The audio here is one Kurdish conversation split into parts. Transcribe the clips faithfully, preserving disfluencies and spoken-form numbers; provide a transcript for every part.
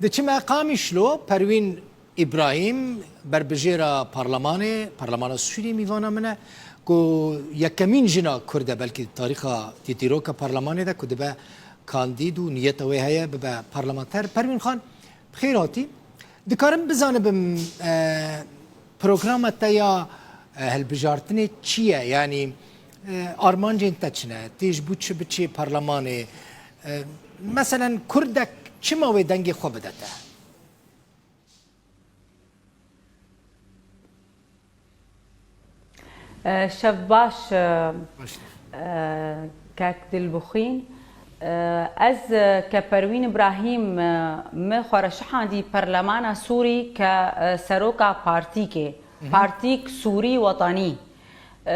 Diçime Qamişlo, Perwîn Îbrahîm, berbijêra parlemanê, parlemana Sûrî mîvana min e, ku yekemîn jina Kurd e belkî di tarîxa dîtîroka parlemanê de ku dibe kandîd û niyeta wê heye bibe parlamenter. Perwîn Xan, bi xêr hatî. Dikarim bizanibim, e, programa te ya, e, hilbijartinê çi ye? Yanî, e, armancên te çi ne? Tê ji bo çi biçî parlemanê? E, meselen Kurdek çima wê dengê xwe bide te? E, şev baş, e, Baş. e, kek Dilbixwîn. E, ez, e, ke Perwîn Îbrahîm, e, min xwe re şihandî perlemana Sûrî ke, e, seroka partîkê, Partîk Sûrî Wetanî. E,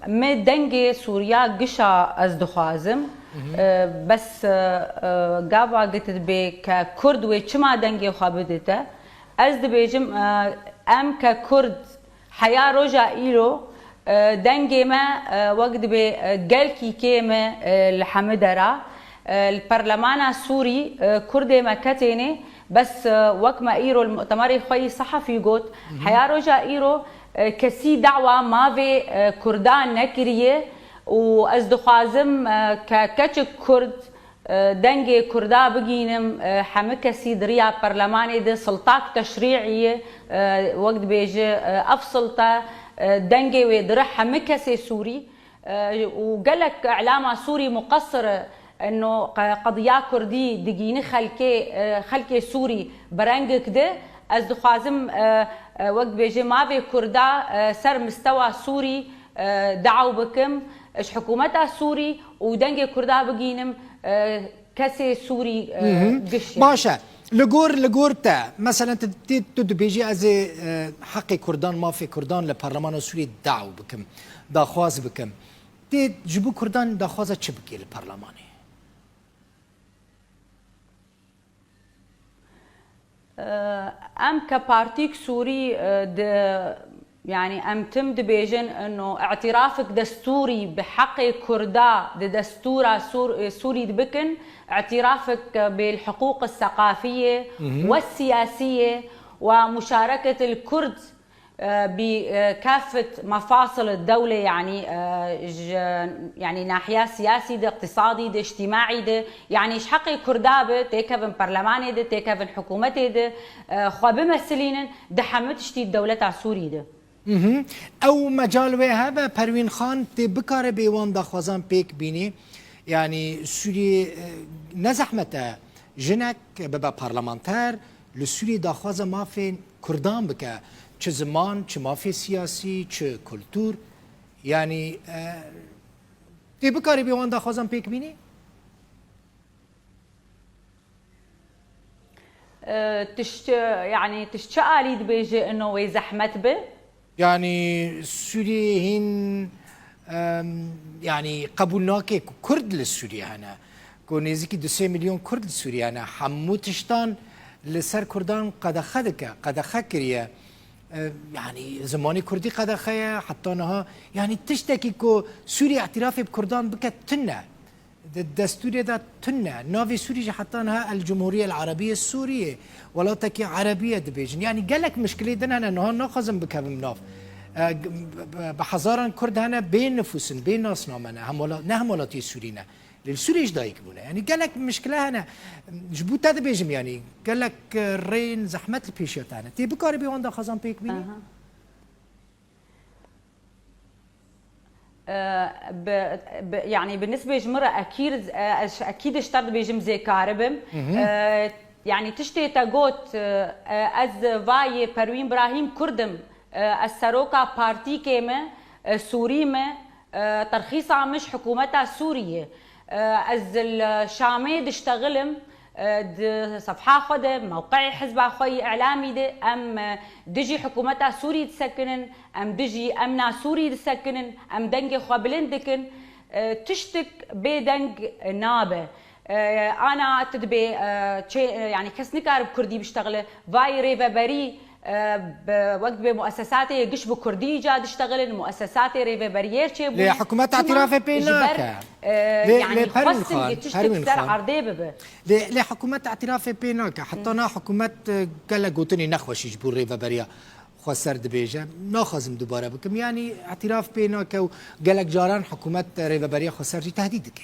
me dengê Sûriya gişa ez dixwazim. E, bes, e, e, gava gotibê ke Kurd wê çima dengê xwe bidite. Ez dibêjim, e, em ke Kurd heya roja îro, e, dengê me, e, wek dibê, e, gelkî kêm e, e, li hemî dera. E, li perlemana Sûrî, e, Kurdê me ketênê, bes, e, wek me îro li mutemerê xwe yî sehefî got, heya roja îro, e, kesî dawa mavê, e, Kurdan nekiriye û ez dixwazim, e, ke keçik Kurd, e, dengê Kurda bigînim, e, hemî kesî di riya perlemanê de siltak teşrî'î ye, e, wek dibêje, e, ev silte, e, dengê wê dire hemî kesê Sûrî, e, û gelek îlama Sûrî muqesir e, eno qe-, qediya Kurdî digîni xelkê, e, xelkê Sûrî bi rengek de. Ez dixwazim, e, e, wek dibêje mavê Kurda, e, ser mistewa Sûrî, e, daw bikim, ji hikûmeta Sûrî û dengê Kurda bigînim, e, kesê Sûrî, e, giş yani. Baş e. Li gor, li gor te, meselen tu, tu, tu dibêjî ez ê, e, heqê Kurdan, mafê Kurdan li Parlemana Sûrî daw bikim, daxwaz bikim. Tê ji bo Kurdan daxwaza çi bikê li Parlemanê? Em ke partîk Sûrî, e, di, yanî em tim dibêjin ino îtirafek destûrî bi heqê Kurda di destûra Sûr-, e, Sûrî dibikin, îtirafek, e, bil hiqûq seqafiyê Mhm. we siyasiyê we muşareket il Kurd, e, bi, e, kafet mefasil dewle, yanî, e, ji, yanî nahiya siyasî de, iqtisadî de, îctimaî de, yanî ji heqê Kurda bi têkevin perlemanê de, têkevin hikûmetê de, e, xwe bimesilînin di hemû tiştî dewleta Sûrî de. Mhm. Ew mecal wê hebe Perwîn Xan tê bikare bê wan daxwazan pêk bînî. Yanî Sûriyê, e, ne zehmet e jinek bibe parlamenter, li Sûriyê daxwaza mafên Kurdan bike. Çi ziman, çi mafê siyasî, çi kultur. Yanî, e, tê bikarî bê wan daxwazan pêk bînî? E, tişt, yanî tişt çi alî dibêje ino wê zehmet bi? Yanî Sûriyê hîn, em, yanî qebûl nake ku Kurd li Sûriyê hene. Ku nêzîkî du sê milyon Kurd li Sûriyê hene. Hemû tiştan li ser Kurdan qedexe dike, qedexe kiriye. E, yanî zimanê Kurdî qedexe ye, heta niha, yanî tiştekî ku Sûriye îtirafê bi Kurdan bike tune. Di destûrê de tune. Navê Sûrî jî heta niha El Cumhuriye El Arabiye Sûriye, welatekî Erebî ye dibêjin. Yanî gelek mişkilê din hene, niha naxwazim bikevim nav. E, g-, b-, b-, bi hezaran Kurd hene bê nifûs in, bê nasname ne, hemwela-, ne hemwelatiyê Sûrî ne. Lê li Sûriyê ji dayik bûne. Yanî gelek mişkile hene. Ji bo te dibêjim yanî, gelek, e, rêyên zehmet li pêşiya te hene. Tê bikarî bê wan daxwazan pêk bînî? Aha. E, bi, bi, yanî bi nisbê ji min re ekîr, e, ez ekîd ji te dibêjim zêkari bim. Mhm. E, yanî tiştê te got, e, e, ez vayê Perwîn Birahîm Kurd im, e, ez seroka partîkê me, e, Sûrî me, e, terxîsa min ji hikûmeta Sûriyê. E, ez li Şamê diştexilim, e, di sefha xwe de, mewqeyê hizba xwe yî îlamî de, em, e, dijî hikûmeta Sûrî disekinin, em dijî emna Sûrî disekinin, em dengê xwe bilind dikin. E, tiştik bê deng nabe. E, ana tu dibê, e, çê, e, yanî kes nikare bi kurdî biştexile, vayî rêveberî, E, bi, wek dibê muesesatê giş bi kurdî îca diştexilin, muesesatê rêveberiyê çêbûn. Lê hikûmet Çima? Îtirafê pê Ji ber, nake. e, Lê, yanî lê Perwîn xwestin Xan, gi tiştek Perwîn ser Xan. erdê bibe. Lê, lê hikûmet îtirafê pê nake. Heta na hikûmet, e, gelek gotinê nexweşî ji bo rêveberiya xweser dibêje. Naxwazim dubare bikim. Yanî îtiraf pê nake û gelek caran hikûmet rêveberiya xweser jî tehdît dike.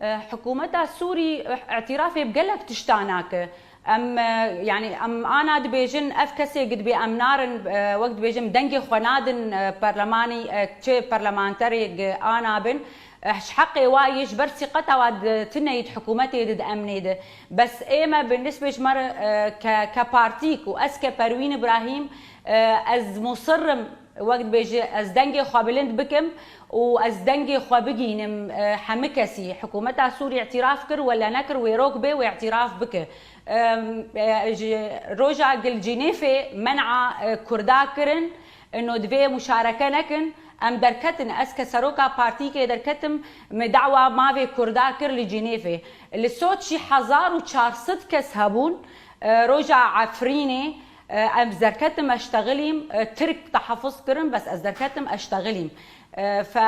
E, hikûmeta Sûrî, e, îtirafê bi gelek tişta nake. Em, e, yanî em ana dibêjin, ev kesê gi dibê em narin, e, wek dibêjin dengê xwe nadin, e, perlemanî, e, çi perlemanterê gi ana bin, e, ji heqê wa yê ji ber sîqeta wa di tineyî di hikûmetê di, di emnê di. Bes ê me bi nisbê ji me re, e, ke, ke partîk û ez ke Perwîn Îbrahîm, e, ez musirrim, wek dibêje, ez dengê xwe bilind bikim û ez dengê xwe bigînim, e, hemî kesî. Hikûmeta Sûrî îtiraf kir, wele nekir, wêrok bê, wê îtiraf bike. Em, e, ji roja gil Cînêfê men'a, e, Kurda kirin, ino divê muşareke nekin. Em derketin, ez ke seroka partîkê derketim, me dawa mavê Kurda kir li Cînêfê. Li Soçî hezar û çar sed kes hebûn, e, roja Efrînê, e, em derketim, ez ştexilîm, e, Tirk tehaffuz kirin, bes ez derketim, ez ştexilîm. E, fe,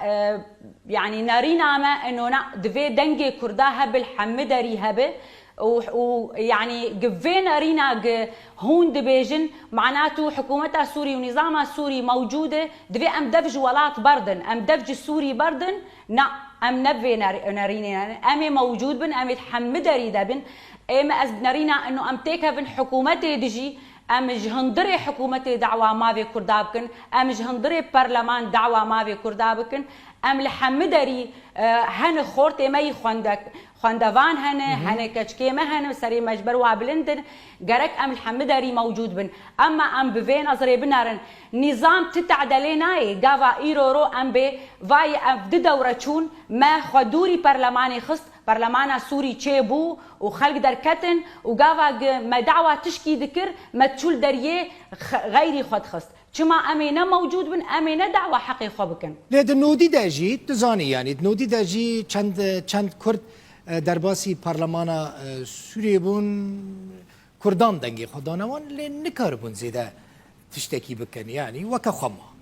e, yanî nerîna me ino na, divê dengê Kurda hebe li hemî derî hebe. û, û, yanî, gi vê nerîna gi hûn dibêjin, mana tu hikûmeta Sûrî û nîzama Sûrî mewcûd e, divê em dev ji welat berdin, em dev ji Sûrî berdin, na, em ne bi vê ner-, nerînê ne. Em ê mewcûd bin, em ê hemî derî de bin. Ê me ez nerîna ino em têkevin hikûmetê dijî, em ji hundirê hikûmetê dawa mavê Kurda bikin, em ji hundirê perleman dawa mavê Kurda bikin, em li hemî derî, e, hene xortê me yî xwendek, Xwendevan hene, Hı hı. hene keçikê me hene, serê me ji ber wa bilind in. Gerek em li hemî derî mewcûd bin. Emma em bi vê nezirê binerin. Nîzam ti tedelê nayê. Gava îro ro em bê, vayê ev di dewre çûn, me xwe dûrî perlemanê xist, perlemana Sûrî çêbû û xelk derketin û gava gi me dawa tişkî dikir, me çûl deriyê xe-, xeyrî xwe dixist. Çima em ê ne mewcûd bin, em ê ne dawa heqê xwe bikin? Lê di nodî de jî, tu zanî, yanî di nodî de jî çend, çend Kurd, e, derbasî parlemana, e, Sûriyê bûn, Kurdan dengê xwe dane wan, lê nikaribûn zêde tiştekî bikin, yanî weke xwe ma.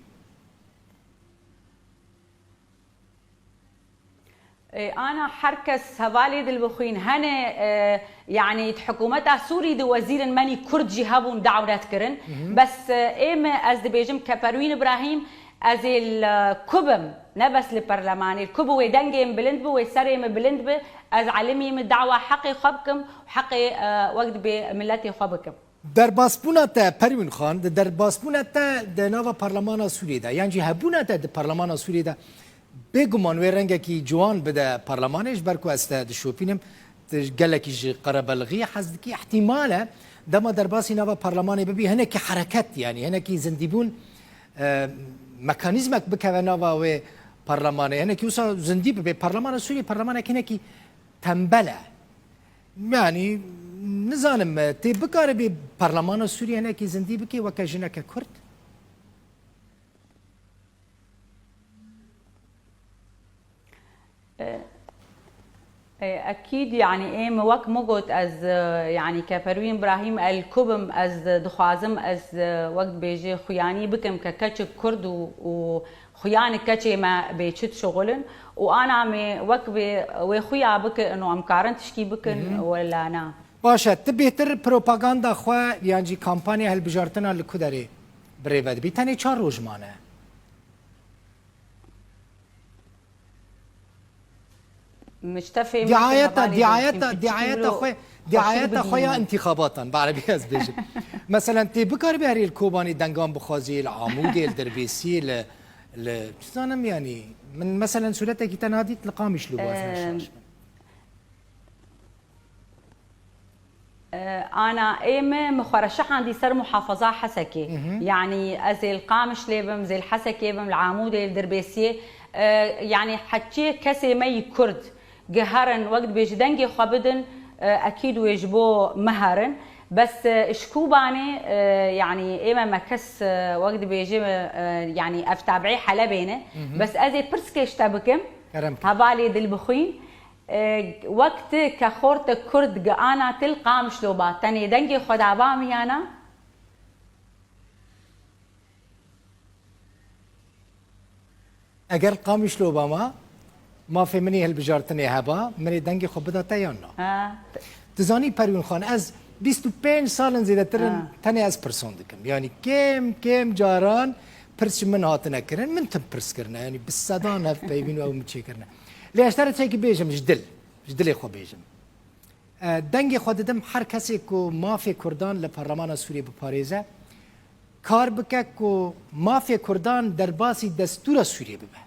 E, ana her kes hevalê dil bixwîn hene, e, yanî di hikûmeta Sûrî de wezîrin menî Kurd jî hebûn dawnet kirin. Hı hı. Bes, e, ê min ez dibêjim ke Perwîn Îbrahîm, ez ê li ku bim, ne bes li perlemanê, ku bi wê dengê min bilind bi, wê serê min bilind bi, ez elimî min dawa heqê xwe bikim û heqê, e, wek dibê miletê xwe bikim. Derbasbûna te, Perwîn Xan, di derbasbûna te di nava parlemana Sûriyê de, yan jî hebûna te di parlemana Sûriyê de, bêguman wê rengekî ciwan bide parlemanê, ji ber ku ez te dişopînim, tu gelekî ji qerebelixiyê hez dikî. Îhtîmal e, dema derbasî nava parlemanê bibî, hinekî hereket, yanî hinekî zindîbûn, e, mekanîzmek bikeve nava wê parlemanê. Hinekî wisa zindî bibe. Parlemana Sûriyê, parlemanekî hinekî tembel e. Yanî, nizanim, tê bikaribî parlemana Sûriyê hinekî zindî bikî weke jineke Kurd? E, e, ekîd, yanî, ê min wek min got, ez, e, yanî, ke Perwîn Îbrahîm el ku bim, ez, e, dixwazim, ez, e, wek dibêjê xuyanî bikim ke keçik Kurd û, û Xuyanî keçê me bê çi dişuxulin û ana me wek vê, wê xuya bike ino em karin tişkî bikin Hı hı. wela na. Baş e, tu bêhtir propaganda xwe yan jî kampanya hilbijartina li ku derê bi rê ve dibî? Tenê çar roj mane. Min ji te fêm nekin Diayeta, hevalê diayeta, çimkî diayeta çilo xwe, xweşik diayeta xwe ya bigihînin. Întîxabatan, bi erebî ez bêjim. Meselen, tê bikaribî herî li Kobanê dengan bixwazî, li Amûdê, li Dirbêsiyê, li, li, çi zanim, yanî, min meselen sûretekî te nadît li Qamişlo bû, ez ne Em, şaş bim. E, ana ê me, min xwe re şehandî ser muhafaza Hesekê. Hı hı. Yanî ez ê li Qamişlê bim, zê li Hesekê bim, li Amûdê, li Dirbêsiyê. E, yanî heçiyê kesê me yî Kurd giherin, wek dibêji dengê xwe bidin, e, ekîd wê ji bo me herin. Bes, e, ji Kobanê, e, yanî ê me, me kes, e, wek dibêji, e, yanî ev tabi'ê Helebê ne. Hı hı. Bes ez ê pirskê ji te bikim. Kerem kir. Hevalê dil bixwîn. E, wek ti ke xorte Kurd gi ana til Qamişlo ba, tenê dengê xwe da ba miyana? Eger Qamişlo ba ma, mafê min ê hilbijartinê heba, min ê dengê xwe bida te yan na? Ha. Tu zanî Perwîn Xan, ez bîst û pênc sal in zêdetir in, ha, tenê ez pirsan dikim. Yanî kêm kêm caran pirs ji min hatine kirin, min tim pirs kirine. Yanî bi sedan hevpeyvîn û ew min çêkirine. Lê ez te re tiştekî bêjim ji dil, ji dilê xwe bêjim. E, dengê xwe didim her kesê ku mafê Kurdan li Parlemana Sûriyê biparêze, kar bike ku mafê Kurdan derbasî destûra Sûriyê bibe.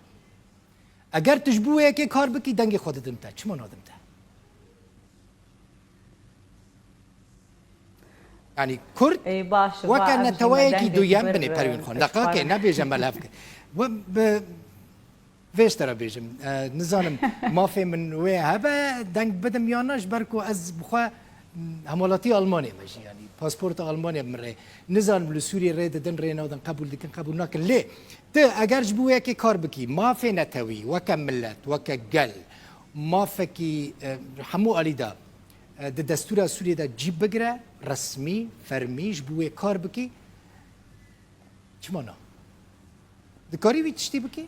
Eger tu ji bo wê yekê kar bikî, dengê xwe didim te. Çima nadim te? Yanî Kurd Ê, baş e, weke va, ev jî me neteweyekî dengekî duyem bir, binê e, Perwîn Xan. Deqakê, ixtixar. Nebêje me li hev kir. We bi vê ji te re bêjim. E, nizanim mafê min wê hebe deng bidim yan na, ji ber ku ez bi xwe, m, hemwelatî Almanyê me jî, yanî pasporta Almanya bi min rê. Nizanim li Sûriyê rê didin, rê nadin, qebûl dikin, qebûl nakin. Lê tu eger ji bo wê yekê kar bikî, mafê netewî, weke milet, weke gel, mafekî, e, hemû alî de, e, di destûra Sûriyê de cî bigire, resmî, fermî, ji bo wê kar bikî, çima na? Dikarî wî tiştî bikî?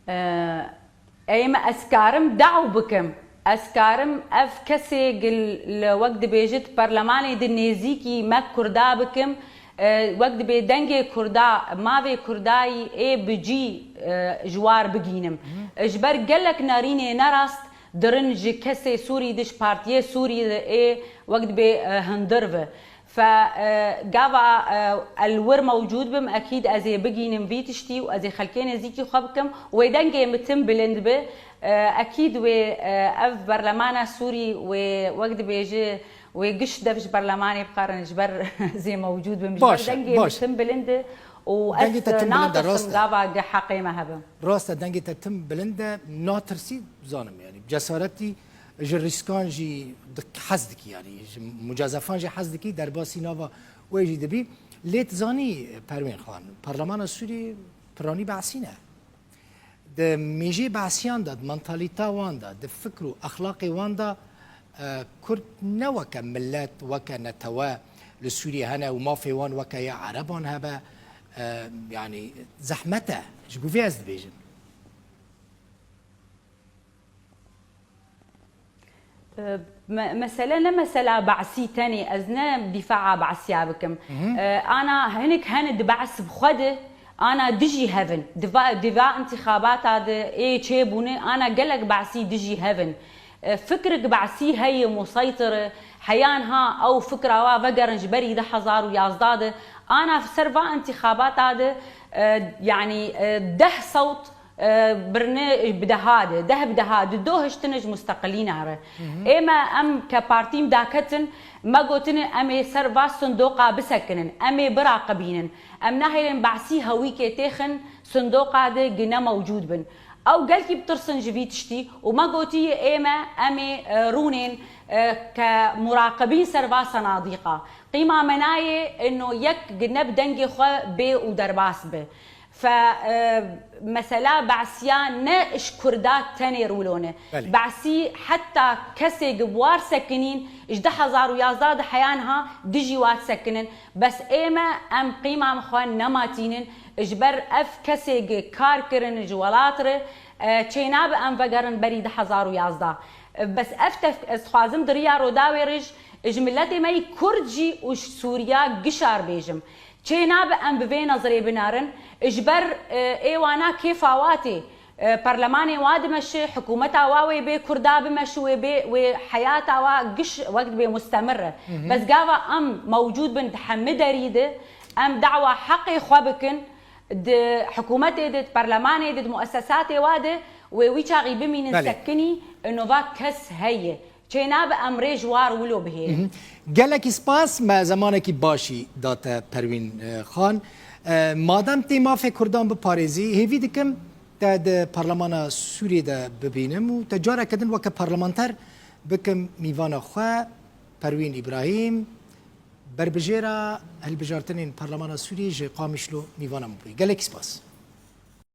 E, ey me ez karim daw bikim. Ez karim ev kesê gil li wek dibêjit perlemanê di nêzîkî me Kurda bikim. E, wek dibê dengê Kurda, mavê Kurdayî ê bi cî, e, ji war bigînim. Hı. Ji ber gelek narînê nerast dirin ji kesê Sûrî di, ji partiyê Sûrî di ê wek dibê, e, hundir bi. Fe, e, gava, e, el wir mewcûd bim, ekîd ez ê bigînim vî tiştî û ez ê xelkê nêzîkî xwe bikim. Wê dengê min tim bilind bi. E, ekîd wê, e, ev berlemana Sûrî wê wek dibêji, wê giş dev ji berlemanê bixerin, ji ber zê mewcûd bim. Ji ber Baş e, dengê min baş e. tim bilind e û Dengê ez te tim bilind e, natirsim rast e. gava gi heqê me hebim. Rast e, dengê te tim bilind e, natirsî, zanim, yanî cesaretî ji rîskan jî dik-, hez dikî, yanî ji mucazefan jî hez dikî, derbasî nava wê jî dibî. Lê tu zanî Perwîn Xan, Parlemana Sûrî piranî Be'sî ne. Di mêjê Be'siyan de, di mentalîta wan de, di fikr û exlaqê wan de, e, Kurd ne weke milet, weke netewe li Sûriyê hene û mafê wan weke ya Ereban hebe, e, yanî zehmet e. Ji bo vê ez dibêjim. E, me-, mesele ne mesela Be'sî tenê, ez ne dîfaa Be'siya bikim. Hı hı. E, ana hinek hene di Be's bi xwe de, ana dijî hev in. Di va, di va intixabata de ê çêbûne, ana gelek Be'sî dijî hev in. E, fikrik Be'sî heye museytir e, heyan ha ew fikra wa vegerin ji berî du hezar û yazdeh de, ana ser va intixabata de, e, yanî, e, deh sewt e, birine bi deha de, deh bi deha de do hiştine ji musteqilîna re. Hı hı. Ê me em ke partî daketin, me gotine em ê ser va sindoqa bisekinin, em ê biraqibînin. Em nahêlin Be'sî hewîkê têxin sindoqa de gi ne mewcûd bin. Ew gelkî bitirsin ji vî tiştî û me gotiye ê me em ê, e, rûnên, e, ke muraqibîn ser va senadîqa. Qîma me nayê ino yek gi ne bi dengê xwe bê û derbas bi. Fe, e, mesela Be'siya ne ji Kurda tenê rûlo ne. Belê. Be'sî heta kesê gi bi war sekinîn ji du hezar û yazdeh de heya niha dijî war sekinin. Bes ê me em qîma me xwe nematînin. Ji ber ev kesê gi kar kirin ji welat re, e, çênabe em vegerin berî du hezar û yazdeh. E, bes ev tef-, ez dixwazim di riya Rûdawê re ji, ji miletê me yî Kurd jî û ji Sûriya gişar bêjim. Çênabe em bi vê nezirê binarin, ji ber, e, ê wana kêfa wa tê. E, perlemanê wa dimeşi, hikûmeta wa wê bê Kurda bimeşi, wê bê, wê heyata wa giş wek dibê mustemir e. Hı hı. Bes gava em mewcûd bin di hemî derî de, em dawa heqê xwe bikin, di hikûmetê de, di perlemanê de, di muessesatê wa de, wê wî çaxî bimînin Belê. sekinî, ino va kes heye. Çênabe em rê ji war wilo bihêlin. Mhm. Gelekî spas, me zemanekî başî da te Perwîn, e, Xan. E, madem tê mafê Kurdan biparêzî, hêvî dikim te di Parlemana Sûriyê de bibînim û te careke din weke parlamenter bikim mîvana xwe, Perwîn Îbrahîm, berbijêra hilbijartinên Parlemana Sûriyê ji Qamişlo mîvana min bûye. Gelekî spas.